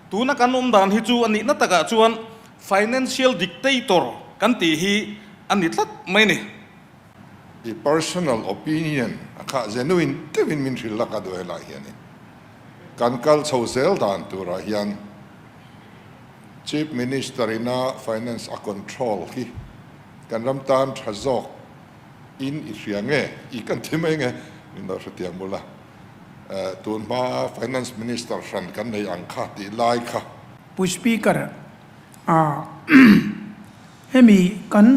Tuna kan awm dan hi chu a nihna takah chuan financial dictator kan tih hi a ni tlat mai ni. I personal opinion a kha genuine deuhin min hrilh lak a duh helai hianin kan kal chho zel dan turah hian Chief Minister ina finance a control hi kan ram tan tha zawk in i hria nge i kan ti mai nge min lo hrethiam bula tun hma Finance Minister hran kan nei ang kha tih lai kha. Pu Speaker, a hemi kan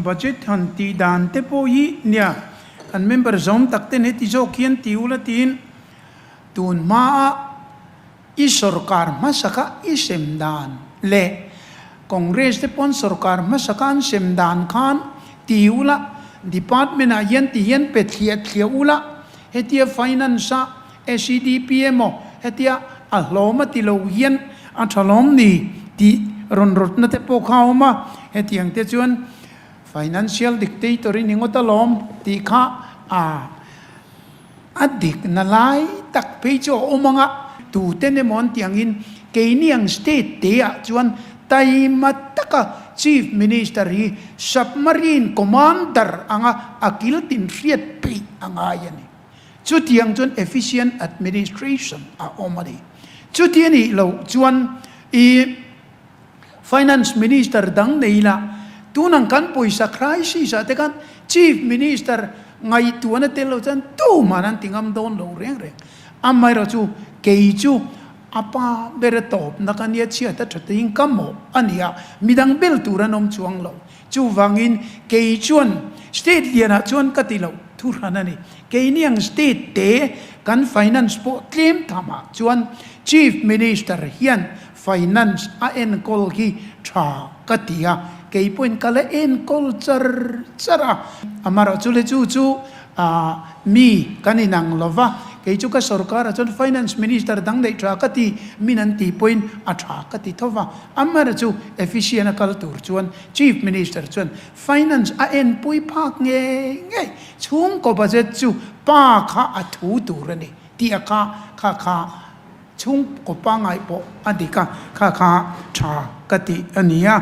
budget han tih dan te pawh hi nia kan member zawm tak ten heti zawk hian ti ula tiin tun hmaa i sorkar hmasaka i sem dan leh Congress te pawn sorkar hmasaka an sem dan khan ti ula department ah hian ti hian pe thliah thliah ula hetia finance a SEDP emaw hetia a hlawm a ti lo hian a tha lawm ni tih rawn rawtna te pawh kha a awm a, hetiang te chuan financial dictator i ni ngawt alawm tih kha a a dikna lai tak phei chu a awm ang a, tuten emaw an tih angin keini ang state te ah chuan taima taka Chief Minister hi submarine commander anga a kil tin hriat peih a ngai a ni. Chutiang chuan efficient administration a awm a ni. Chuti a nih loh chuan i Finance Minister dang nei ila, tunang kan pawisa crisis ah te khan Chief Minister ngaihtuahna tel lo chuan tumah an ti ngam dawn lo reng reng. Amaherawh chu kei chu a pa ber a tawpna ka nia chhiat a tha tuiin ka mawh a ni a, midang bel tur an awm chuang lo. Chuvangin kei chuan state lianah chuan ka ti lo thu hran a ni. Keini ang state te kan finance pawh tlem thamah chuan Chief Minister hian finance a enkawl hi tha ka ti a, kei pawhin ka la enkawl char char a. Amaherawh chu le chu chu mi kan inang lo va, kei chu ka sorkarah chuan Finance Minister dang daih tha ka ti, min an tih pawhin a tha ka ti tho va. Amaherawh chu efficient a kal tur chuan Chief Minister chuan Finance a enpui phak ngei ngei chhungkaw budget chu pa kha a thu tur a ni tih a kha kha kha chhungkaw pangngai pawh a dik a, kha kha tha ka tih a ni a.